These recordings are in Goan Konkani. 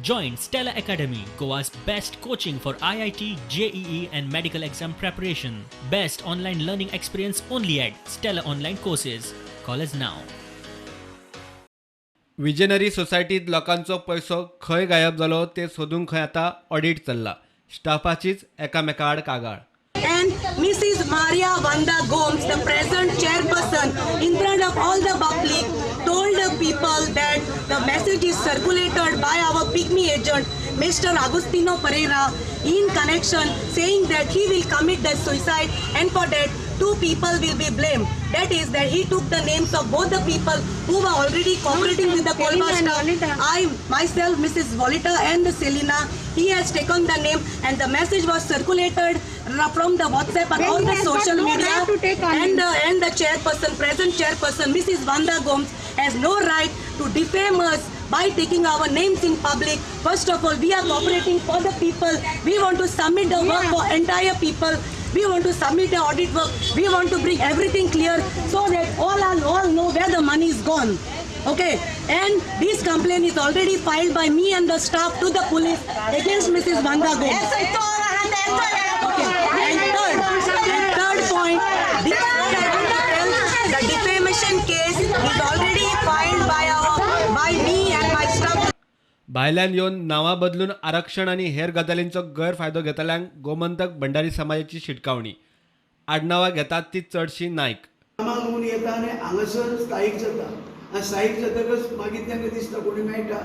Join Stella Academy, Goa's best coaching for IIT, JEE, and medical exam preparation. Best online learning experience only at Stella Online Courses. Call us now. Visionary सोसायटीत लोकांचो पयसो खंय गायब जालो ते सोदूंक खंय आतां ऑडीट चल्ला. स्टाफाचीच एकामेका आड कागाळ. And Mrs. Maria Vanda Gomes, the present chairperson, in front of all the public, told the people that the message is circulated by our pygmy agent, Mr. Agustino Pereira, in connection saying that he will commit the suicide and for that two people will be blamed. That is that he took the names of both the people who were already cooperating with the Colva staff. I myself, Mrs. Volita and the Selina, he has taken the name and the message was circulated from the WhatsApp and Then all he the has got social no media. right to take our And names. the chairperson, present chairperson, Mrs. Vanda Gomes, has no right to defame us by taking our names in public. First of all, we are cooperating for the people. We want to submit the work for entire people. We want to submit the audit work. We want to bring everything clear so that all know where the money is gone. Okay, and this complaint is already filed by me and the staff to the police against Mrs. Vanda Gomes. Okay, and third point, this what I want to tell, the defamation case is already filed by me and my staff. भायल्यान येवन नांवां बदलून आरक्षण आनी हेर गजालींचो गैरफायदो घेतल्यांक गोमंतक भंडारी समाजाची शिटकावणी. आडनांवां घेतात ती चडशीं नायक. कामाक लागून येता आनी हांगासर स्थायीक जाता आनी स्थायीक जातकच मागीर तांकां दिसता कोणी मेळटा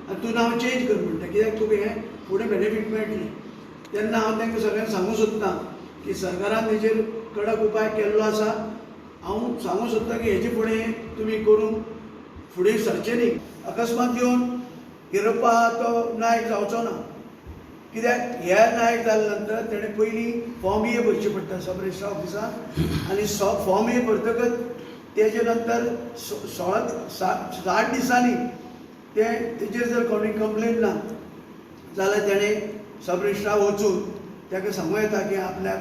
आनी तूं नांव चेंज कर म्हणटा, कित्याक तुका हें फुडें बेनिफीट मेळटलें. तेन्ना हांव तांकां सगळ्यांक सांगूंक सोदता की सरकारान तेजेर कडक उपाय केल्लो आसा. हांव सांगूंक सोदता की हेजे फुडें तुमी करूंक फुडें सरचें न्ही. अकस्मात येवन हिरप्पा तो नायक जावचो ना, कित्याक हे नायक जाले नंतर तेणें पयलीं फॉर्म ए भरचें पडटा सब रजिस्ट्रार ऑफिसान आनी फॉर्म ए भरतकच तेजे नंतर 16 60 दिसांनी ते तेजेर जर कोणी कंप्लेन ना जाल्यार तेणें सब रजिस्ट्रार वचून ताका सांगूं येता की आपल्याक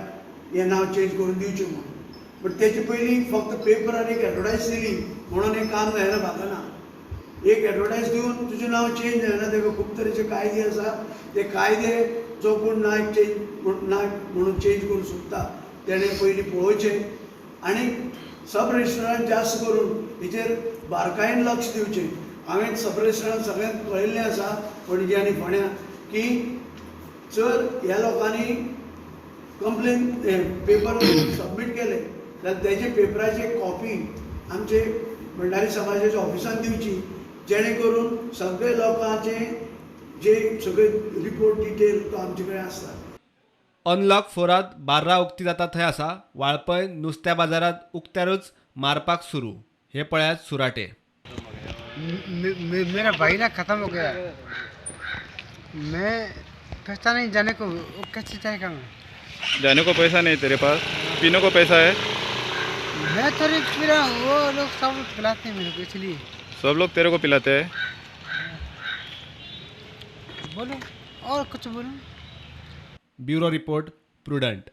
हें नांव चेंज करून दिवचें म्हणून. बट तेजे पयलीं फक्त पेपरार एक एडवर्टायज दिली म्हणून हें काम जायना, भागना. एक एडवर्टायज दिवन तुजें नांव चेंज जायना. ताका खूब तरेचे कायदे आसा. ते कायदे जो कोण नायक चेंज नायक म्हणून चेंज करूंक सोदता तेणें पयलीं पळोवचें आनी सब रजिस्ट्रारान जास्त करून हेचेर बारकायेन लक्ष दिवचें. हांवें सब रजिस्ट्रारान सगळ्यांक कळयल्लें आसा पणजे आनी फोंड्यां की जर ह्या लोकांनी कंप्लेन पेपर सबमीट केले जाल्यार तेजे पेपराची कॉपी आमचे भंडारी समाजाच्या ऑफिसान दिवची, जेणे करून सगळे लोकांचे जे सगळे रिपोर्ट डिटेल तो आमचे कडेन आसता. अनलॉक फोरात बार्रां उक्ती जाता थंय आसा वाळपय नुस्त्या बाजारात उक्त्यारूच मारपाक सुरू. हे पळयात सुराटे. मेरा भाई ना खत्म हो गया. मैं पैसा नहीं जाने को, वो कैसे जाएगा मैं? जाने को पैसा नहीं तेरे पास, पीने को पैसा है? मैं तो नहीं पी रहा हूँ, वो लोग सब पिलाते हैं मेरे को, इसलिए. सब लोग तेरे को पिलाते हैं? बोलो, और कुछ बोलो. Bureau report, prudent.